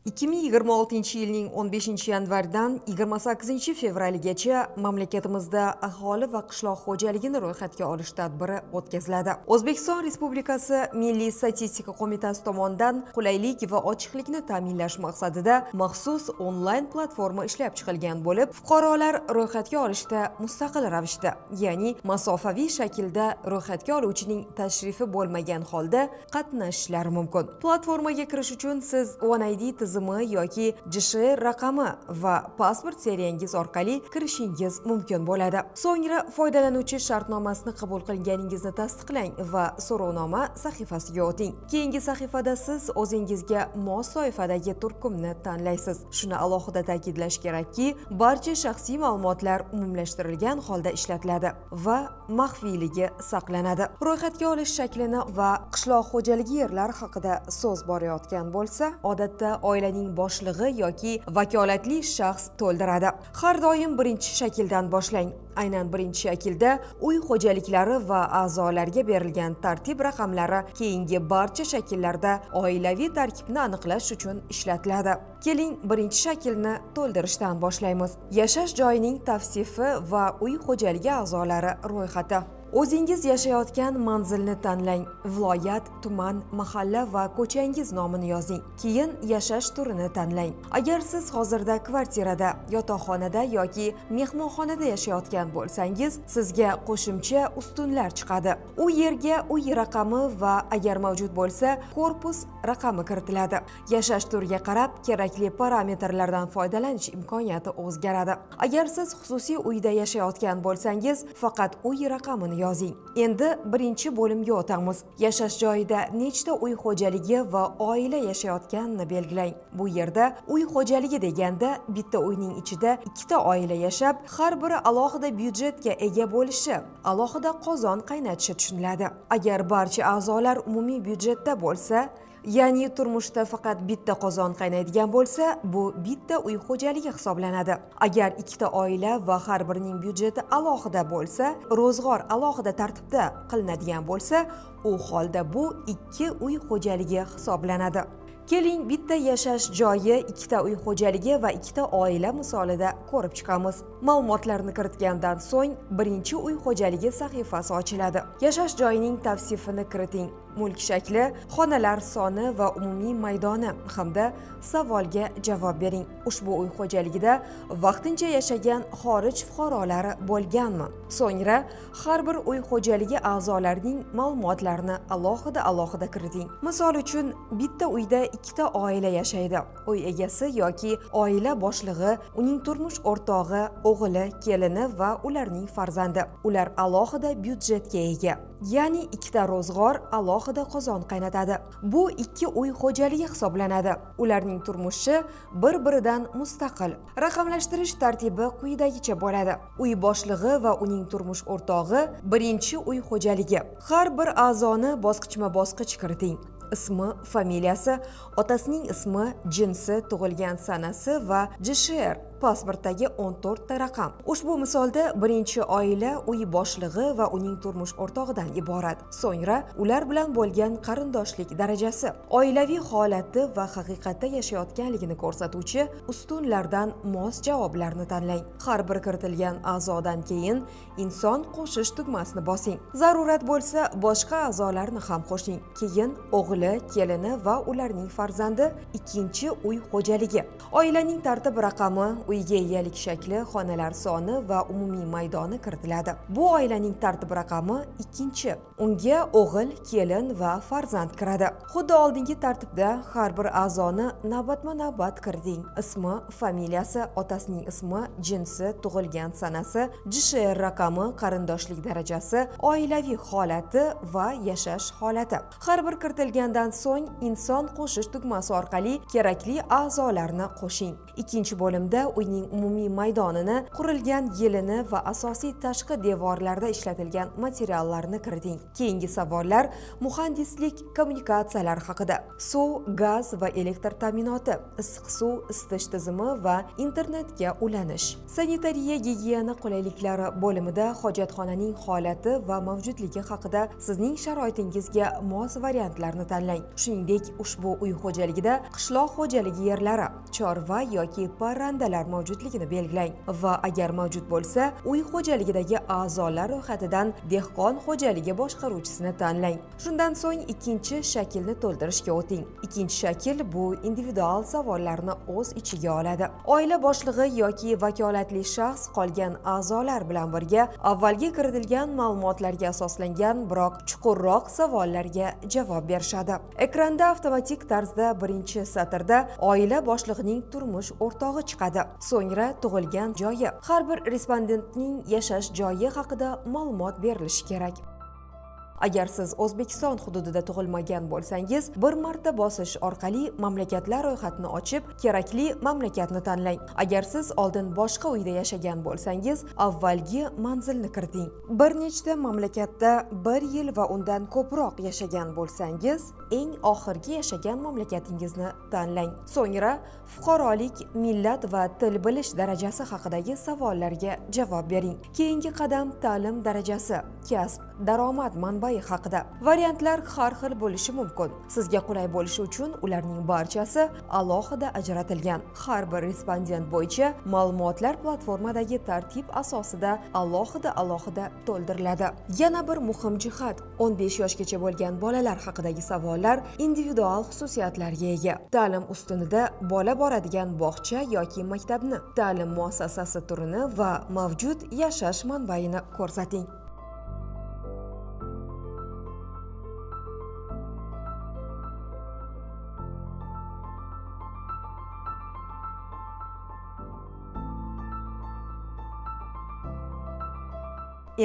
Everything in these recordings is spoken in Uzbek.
2026-yilning 15 yanvardan 28 fevraligacha mamlakatimizda aholi va qishloq xo'jaligini ro'yxatga olish tadbiri o'tkaziladi. O'zbekiston Respublikasi Milliy statistika qo'mitasi tomonidan qulaylik va ochiqlikni ta'minlash maqsadida maxsus onlayn platforma ishlab chiqilgan bo'lib, fuqarolar ro'yxatga olishda mustaqil ravishda, ya'ni masofaviy shaklda, ro'yxatga oluvchining tashrifi bo'lmagan holda qatnashishlari mumkin. Platformaga kirish uchun siz OneID tizimi yoki JSHR raqami va pasport seriyangiz orqali kirishingiz mumkin bo'ladi. So'ngra foydalanuvchi shartnomasini qabul qilganingizni tasdiqlang va so'rovnoma sahifasiga o'ting. Keyingi sahifada siz o'zingizga mos toifadagi turkumni tanlaysiz. Shuni alohida ta'kidlash kerakki, barcha shaxsiy ma'lumotlar umumlashtirilgan holda ishlatiladi va maxfiyligi saqlanadi. Ro'yxatga olish shaklini va qishloq xo'jaligi yerlari haqida so'z borayotgan bo'lsa, odatda oilaning boshlig'i yoki vakolatli shaxs to'ldiradi. Har doim birinchi shakldan boshlang. Aynan birinchi shaklda uy xo'jaliklari va a'zolarga berilgan tartib raqamlari keyingi barcha shakllarda oilaviy tarkibni aniqlash uchun ishlatiladi. Keling, birinchi shaklni to'ldirishdan boshlaymiz. Yashash joyining tavsifi va uy xo'jaligi a'zolari ro'yxati. O'zingiz yashayotgan manzilni tanlang. Viloyat, tuman, mahalla va ko'changiz nomini yozing. Keyin yashash turini tanlang. Agar siz hozirda kvartirada, yotoqxonada yoki mehmonxonada yashayotgan bo'lsangiz, sizga qo'shimcha ustunlar chiqadi. U yerga uy raqami va, agar mavjud bo'lsa, korpus raqami kiritiladi. Yashash turiga qarab kerakli parametrlardan foydalanish imkoniyati o'zgaradi. Agar siz xususiy uyda yashayotgan bo'lsangiz, faqat uy raqamini yozing. Endi birinchi bo'limga o'tamiz. Yashash joyida nechta uy xo'jaligi va oila yashayotganini belgilang. Bu yerda uy xo'jaligi deganda bitta uyning ichida ikkita oila yashab, har biri alohida byudjetga ega bo'lishi, alohida qozon qaynatishi tushuniladi. Agar barcha a'zolar umumiy byudjetda bo'lsa, ya'ni turmushda faqat bitta qozon qaynaydigan bo'lsa, bu bitta uy xo'jaligi hisoblanadi. Agar ikkita oila va har birining byudjeti alohida bo'lsa, ro'zg'or alohida tartibda qilinadigan bo'lsa, u holda bu ikki uy xo'jaligi hisoblanadi. Keling, bitta yashash joyi, ikkita uy xo'jaligi va ikkita oila misolida ko'rib chiqamiz. Ma'lumotlarni kiritgandan so'ng birinchi uy xo'jaligi sahifasi ochiladi. Yashash joyining tavsifini kiriting. Mulk shakli, xonalar soni va umumiy maydoni hamda savolga javob bering. Ushbu uy xo'jaligida vaqtincha yashagan xorij fuqarolari bo'lganmi? So'ngra har bir uy xo'jaligi a'zolarining ma'lumotlarini alohida alohida kiriting. Misol uchun, bitta uyda ikkita oila yashaydi. Uy egasi yoki oila boshlig'i, uning turmush o'rtog'i, o'g'li, kelini va ularning farzandi. Ular alohida byudjetga ega, ya'ni ikkita ro'zg'or, alohida qozon qaynatadi. Bu ikki uy xo'jaligi hisoblanadi. Ularning turmushi bir biridan mustaqil. Raqamlashtirish tartibi quyidagicha bo'ladi. Uy boshlig'i va uning turmush o'rtog'i birinchi uy xo'jaligi. Har bir a'zoni bosqichma bosqich kiriting: ismi, familiyasi, otasining ismi, jinsi, tug'ilgan sanasi va JSHR pasportdagi 14 ta raqam. Ushbu misolda birinchi oila uy boshlig'i va uning turmush o'rtog'idan iborat. So'ngra ular bilan bo'lgan qarindoshlik darajasi, oilaviy holati va haqiqatda yashayotganligini ko'rsatuvchi ustunlardan mos javoblarni tanlang. Har bir kiritilgan a'zodan keyin inson qo'shish tugmasini bosing. Zarurat bo'lsa, boshqa a'zolarni ham qo'shing. Keyin o'g'li, kelini va ularning farzandi ikkinchi uy xo'jaligi. Oilaning tartib raqami, uyga egalik shakli, xonalar soni va umumiy maydoni kiritiladi. Bu oilaning tartib raqami ikkinchi. Unga o'g'il, kelin va farzand kiradi. Xuddi oldingi tartibda har bir a'zoni navbatma navbat kiriting: ismi, familiyasi, otasining ismi, jinsi, tug'ilgan sanasi, JSHR raqami, qarindoshlik darajasi, oilaviy holati va yashash holati. Har bir kiritilgandan so'ng inson qo'shish tugmasi orqali kerakli a'zolarni qo'shing. Ikkinchi bo'limda Uyning umumiy maydonini, qurilgan yilini va asosiy tashqi devorlarda ishlatilgan materiallarni kiriting. Keyingi savollar muhandislik kommunikatsiyalari haqida. Suv, gaz va elektr ta'minoti, issiq suv isitish tizimi va internetga ulanish. Sanitariya gigiyena qulayliklari bo'limida hojatxonaning holati va mavjudligi haqida sizning sharoitingizga mos variantlarni tanlang. Shuningdek, ushbu uy xo'jaligida qishloq xo'jaligi yerlari, chorva yoki parrandalar mavjudligini belgilang va agar mavjud bo'lsa, uy xo'jaligidagi a'zolar ro'yxatidan dehqon xo'jaligi boshqaruvchisini tanlang. Shundan so'ng ikkinchi shaklni to'ldirishga o'ting. Ikkinchi shakl bu individual savollarni o'z ichiga oladi. Oila boshlig'i yoki vakolatli shaxs qolgan a'zolar bilan birga avvalgi kiritilgan ma'lumotlarga asoslangan, biroq chuqurroq savollarga javob berishadi. Ekranda avtomatik tarzda birinchi satrda oila boshlig'ining turmush o'rtog'i chiqadi. So'ngra tug'ilgan joyi. Har bir respondentning yashash joyi haqida ma'lumot berilishi kerak. Agar siz O'zbekiston hududida tug'ilmagan bo'lsangiz, bir marta bosish orqali mamlakatlar ro'yxatini ochib, kerakli mamlakatni tanlang. Agar siz oldin boshqa uyda yashagan bo'lsangiz, avvalgi manzilni kiriting. Bir nechta mamlakatda bir yil va undan ko'proq yashagan bo'lsangiz, eng oxirgi yashagan mamlakatingizni tanlang. So'ngra fuqarolik, millat va til bilish darajasi haqidagi savollarga javob bering. Keyingi qadam ta'lim darajasi, kasb, daromad manbai haqida. Variantlar har xil bo'lishi mumkin. Sizga qulay bo'lishi uchun ularning barchasi alohida ajratilgan. Har bir respondent bo'yicha ma'lumotlar platformadagi tartib asosida alohida-alohida to'ldiriladi. Yana bir muhim jihat: 15 yoshgacha bo'lgan bolalar haqidagi savollar individual xususiyatlarga ega. Ta'lim ustunida bola boradigan bog'cha yoki maktabni, ta'lim muassasasi turini va mavjud yashash manbaini ko'rsating.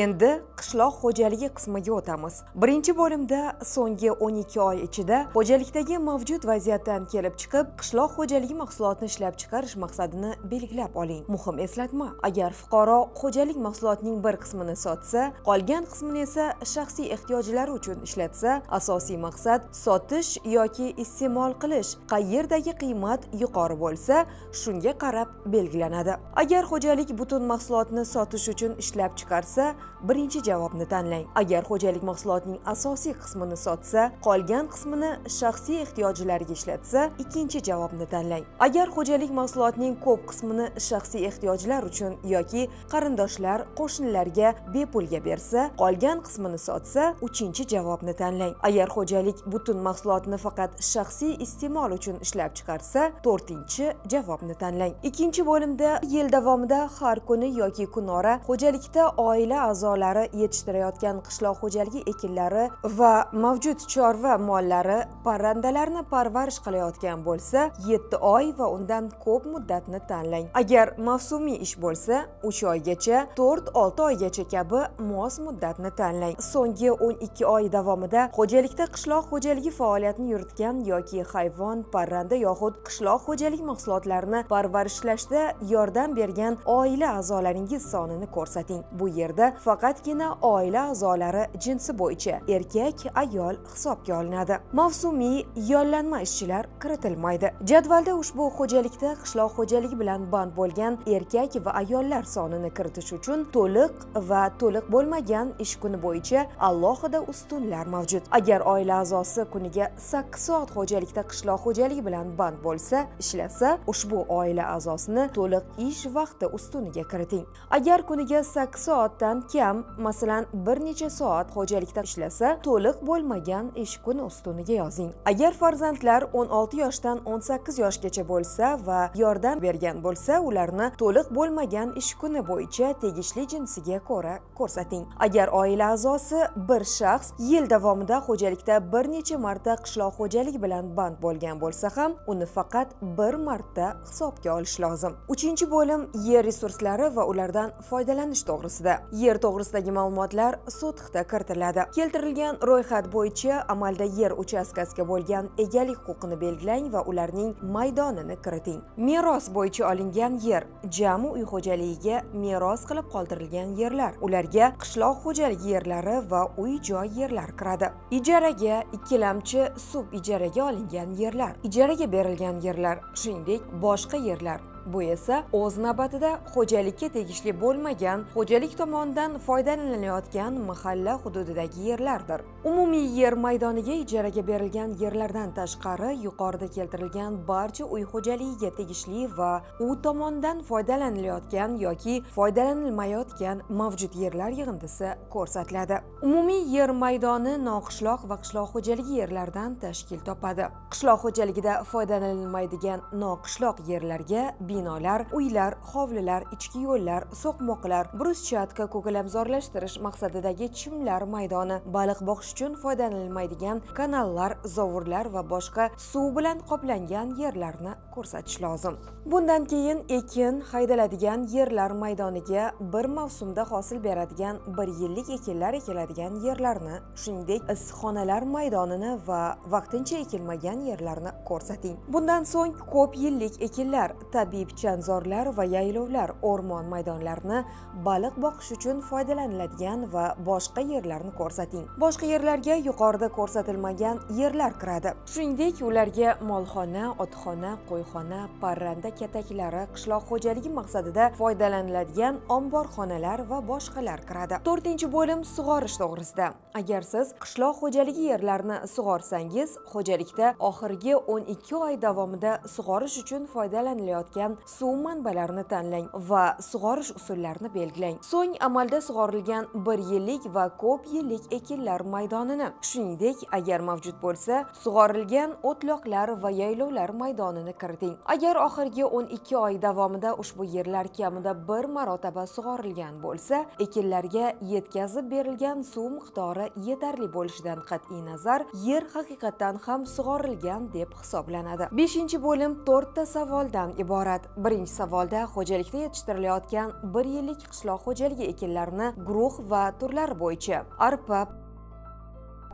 Endi qishloq xo'jaligi qismiga o'tamiz. Birinchi bo'limda so'nggi 12 oy ichida xo'jalikdagi mavjud vaziyatdan kelib chiqib, qishloq xo'jaligi mahsulotini ishlab chiqarish maqsadini belgilab oling. Muhim eslatma: agar fuqaro xo'jalik mahsulotining bir qismini sotsa, qolgan qismini esa shaxsiy ehtiyojlari uchun ishlatsa, asosiy maqsad sotish yoki iste'mol qilish, qayerdagi qiymat yuqori bo'lsa, shunga qarab belgilanadi. Agar xo'jalik butun mahsulotni sotish uchun ishlab chiqarsa, birinchi javobni tanlang. Agar xo'jalik mahsulotining asosiy qismini sotsa, qolgan qismini shaxsiy ehtiyojlariga ishlatsa, ikkinchi javobni tanlang. Agar xo'jalik mahsulotining ko'p qismini shaxsiy ehtiyojlar uchun yoki qarindoshlar, qo'shnilarga bepulga bersa, qolgan qismini sotsa, uchinchi javobni tanlang. Agar xo'jalik butun mahsulotni faqat shaxsiy iste'mol uchun ishlab chiqarsa, to'rtinchi javobni tanlang. Ikkinchi bo'limda yil davomida har kuni yoki kunora xo'jalikda oila a'zolari yetishtirayotgan qishloq xo'jaligi ekinlari va mavjud chorva mollari, parrandalarni parvarish qilayotgan bo'lsa, 7 oy va undan ko'p muddatni tanlang. Agar mavsumiy ish bo'lsa, 3 oygacha, 4-6 oygacha kabi mos muddatni tanlang. So'nggi 12 oy davomida xo'jalikda qishloq xo'jaligi faoliyatini yuritgan yoki hayvon, parranda yoxud qishloq xo'jaligi mahsulotlarini parvarishlashda yordam bergan oila a'zolaringiz sonini ko'rsating. Bu yerda faqatgina oila a'zolari jinsi bo'yicha erkak, ayol hisobga olinadi. Mavsumiy yollanma ishchilar kiritilmaydi. Jadvalda ushbu xo'jalikda qishloq xo'jaligi bilan band bo'lgan erkak va ayollar sonini kiritish uchun to'liq va to'liq bo'lmagan ish kuni bo'yicha alohida ustunlar mavjud. Agar oila a'zosi kuniga 8 soat xo'jalikda qishloq xo'jaligi bilan band bo'lsa, ishlasa, ushbu oila a'zosini to'liq ish vaqti ustuniga kiriting. Agar kuniga 8 soatdan kam, masalan, bir necha soat xo'jalikda ishlasa, to'liq bo'lmagan ish kuni ustuniga yozing. Agar farzandlar 16 yoshdan 18 yoshgacha bo'lsa va yordam bergan bo'lsa, ularni to'liq bo'lmagan ish kuni bo'yicha tegishli jinsiga ko'ra ko'rsating. Agar oila a'zosi bir shaxs yil davomida xo'jalikda bir necha marta qishloq xo'jaligi bilan band bo'lgan bo'lsa ham, uni faqat bir marta hisobga olish lozim. 3-bo'lim yer resurslari va ulardan foydalanish to'g'risida. Yer to'g'risida to'g'risidagi ma'lumotlar sotixda kiritiladi. Keltirilgan ro'yxat bo'yicha amalda yer uchastkasiga bo'lgan egalik huquqini belgilang va ularning maydonini kiriting. Meros bo'yicha olingan yer, jami uy xo'jaligiga meros qilib qoldirilgan yerlar, ularga qishloq xo'jaligi yerlari va uy-joy yerlar kiradi. Ijaraga, ikkilamchi sub ijaraga olingan yerlar, ijaraga berilgan yerlar, shuningdek boshqa yerlar. Bu esa o'z navbatida xo'jalikka tegishli bo'lmagan, xo'jalik tomonidan foydalanilayotgan mahalla hududidagi yerlardir. Umumiy yer maydoniga ijaraga berilgan yerlardan tashqari yuqorida keltirilgan barcha uy xo'jaligiga tegishli va u tomonidan foydalanilayotgan yoki foydalanilmayotgan mavjud yerlar yig'indisi ko'rsatiladi. Umumiy yer maydoni noqishloq va qishloq xo'jaligi yerlaridan tashkil topadi. Qishloq xo'jaligida foydalanilmaydigan noqishloq yerlarga binolar, uylar, hovlilar, ichki yo'llar, so'qmoqlar, bruschatka, ko'kalamzorlashtirish maqsadidagi chimlar maydoni, baliq boqish uchun foydalanilmaydigan kanallar, zovurlar va boshqa suv bilan qoplangan yerlarni ko'rsatish lozim. Bundan keyin ekin haydaladigan yerlar maydoniga bir mavsumda hosil beradigan bir yillik ekinlar ekiladigan yerlarni, shuningdek issiqxonalar maydonini va vaqtincha ekilmagan yerlarni ko'rsating. Bundan so'ng ko'p yillik ekinlar, tabiiy pichanzorlar va yaylovlar, o'rmon maydonlarini, baliq boqish uchun foydalaniladigan va boshqa yerlarni ko'rsating. Boshqa yerlarga yuqorida ko'rsatilmagan yerlar kiradi. Shuningdek, ularga molxona, otxona, qo'yxona, parranda kataklari, qishloq xo'jaligi maqsadida foydalaniladigan omborxonalar va boshqalar kiradi. 4-bo'lim sug'orish to'g'risida. Agar siz qishloq xo'jaligi yerlarini sug'orsangiz, xo'jalikda oxirgi 12 oy davomida sug'orish uchun foydalanilayotgan suv manbalarini tanlang va sug'orish usullarini belgilang. So'ng amalda sug'orilgan bir yillik va ko'p yillik ekinlar maydonini, shuningdek, agar mavjud bo'lsa, sug'orilgan o'tloqlar va yaylovlar maydonini kiriting. Agar oxirgi 12 oy davomida ushbu yerlar kamida bir marotaba sug'orilgan bo'lsa, ekinlarga yetkazib berilgan suv miqdori yetarli bo'lishidan qat'iy nazar, yer haqiqatan ham sug'orilgan deb hisoblanadi. 5-bo'lim 4 ta savoldan iborat. 1-savolda xo'jalikda yetishtirilayotgan bir yillik qishloq xo'jaligi ekinlarini guruh va turlari bo'yicha arpa,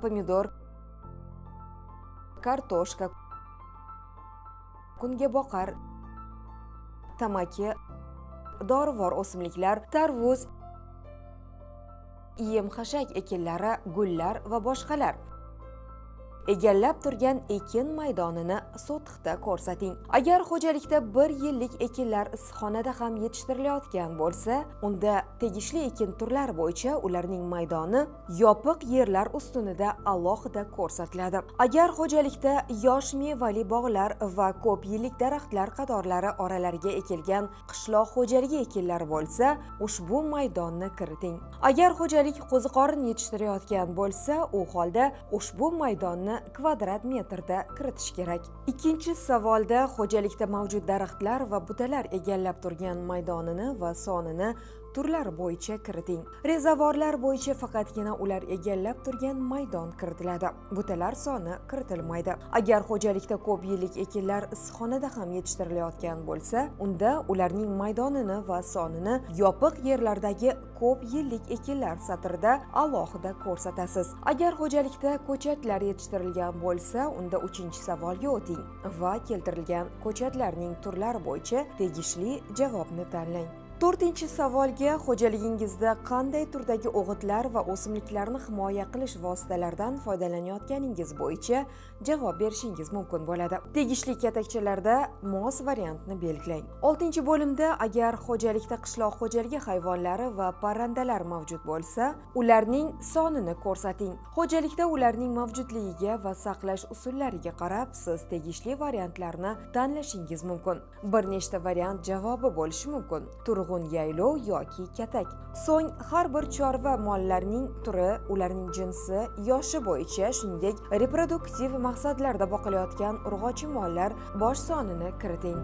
pomidor, kartoshka, kungaboqar, tamaki, dorivor o'simliklar, tarvuz, yem-xashak ekinlari, gullar va boshqalar egallab turgan ekin maydonini sotixda ko'rsating. Agar xo'jalikda bir yillik ekinlar issiqxonada ham yetishtirilayotgan bo'lsa, unda tegishli ekin turlari bo'yicha ularning maydoni yopiq yerlar ustunida alohida ko'rsatiladi. Agar xo'jalikda yosh mevali bog'lar va ko'p yillik daraxtlar qatorlari oralariga ekilgan qishloq xo'jaligi ekinlari bo'lsa, ushbu maydonni kiriting. Agar xo'jalik qo'ziqorin yetishtirayotgan bo'lsa, u holda ushbu maydonni kvadrat metrda kiritish kerak. 2-savolda xo'jalikda mavjud daraxtlar va butalar egallab turgan maydonini va sonini turlari bo'yicha kiriting. Rezavorlar bo'yicha faqatgina ular egallab turgan maydon kiritiladi. Butalar soni kiritilmaydi. Agar xo'jalikda ko'p yillik ekinlar issiqxonada ham yetishtirilayotgan bo'lsa, unda ularning maydonini va sonini yopiq yerlardagi ko'p yillik ekinlar satrida alohida ko'rsatasiz. Agar xo'jalikda ko'chatlar yetishtirilgan bo'lsa, unda 3-savolga o'ting va keltirilgan ko'chatlarning turlari bo'yicha tegishli javobni tanlang. 4-savolga xo'jaligingizda qanday turdagi o'g'itlar va o'simliklarni himoya qilish vositalaridan foydalanayotganingiz bo'yicha javob berishingiz mumkin bo'ladi. Tegishli katakchalarda mos variantni belgilang. 6-bo'limda agar xo'jalikda qishloq xo'jaligi hayvonlari va parrandalar mavjud bo'lsa, ularning sonini ko'rsating. Xo'jalikda ularning mavjudligiga va saqlash usullariga qarab siz tegishli variantlarni tanlashingiz mumkin. Bir nechta variant javobi bo'lishi mumkin. Turg'un yaylov yoki katak. So'ng har bir chorva mollarning turi, ularning jinsi, yoshi bo'yicha, shuningdek reproduktiv maqsadlarda boqilayotgan urg'ochi mollar bosh sonini kiriting.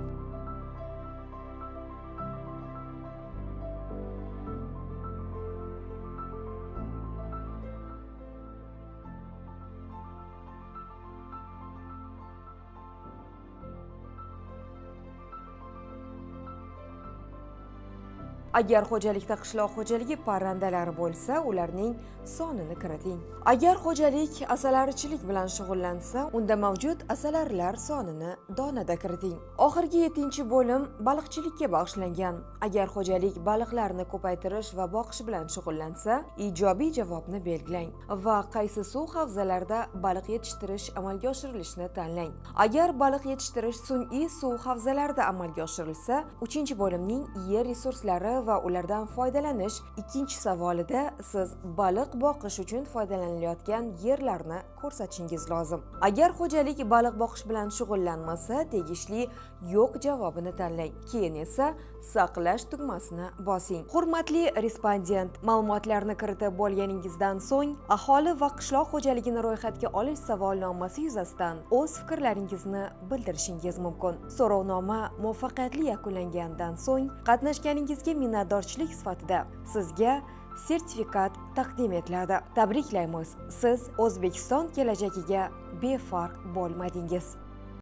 Agar xo'jalikda qishloq xo'jaligi parrandalari bo'lsa, ularning sonini kiriting. Agar xo'jalik asalarichilik bilan shug'ullansa, unda mavjud asalarilar sonini donada kiriting. Oxirgi 7 bo'lim baliqchilikka bag'ishlangan. Agar xo'jalik baliqlarni ko'paytirish va boqish bilan shug'ullansa, ijobiy javobni belgilang va qaysi suv havzalarida baliq yetishtirish amalga oshirilishini tanlang. Agar baliq yetishtirish sun'iy suv havzalarida amalga oshirilsa, 3-bo'limning yer resurslari va ulardan foydalanish 2-savolida siz baliq boqish uchun foydalanilayotgan yerlarni ko'rsatishingiz lozim. Agar xo'jalik baliq boqish bilan shug'ullanmasa, tegishli yo'q javobini tanlang. Keyin esa saqlash tugmasini bosing. Hurmatli respondent, ma'lumotlarni kiritib bo'lganingizdan so'ng aholi va qishloq xo'jaligini ro'yxatga olish savolnomasi yuzasidan o'z fikrlaringizni bildirishingiz mumkin. So'rovnoma muvaffaqiyatli yakunlangandan so'ng qatnashganingizga minnatdorchilik sifatida sizga sertifikat taqdim etiladi. Tabriklaymiz, siz O'zbekiston kelajagiga befarq bo'lmadingiz.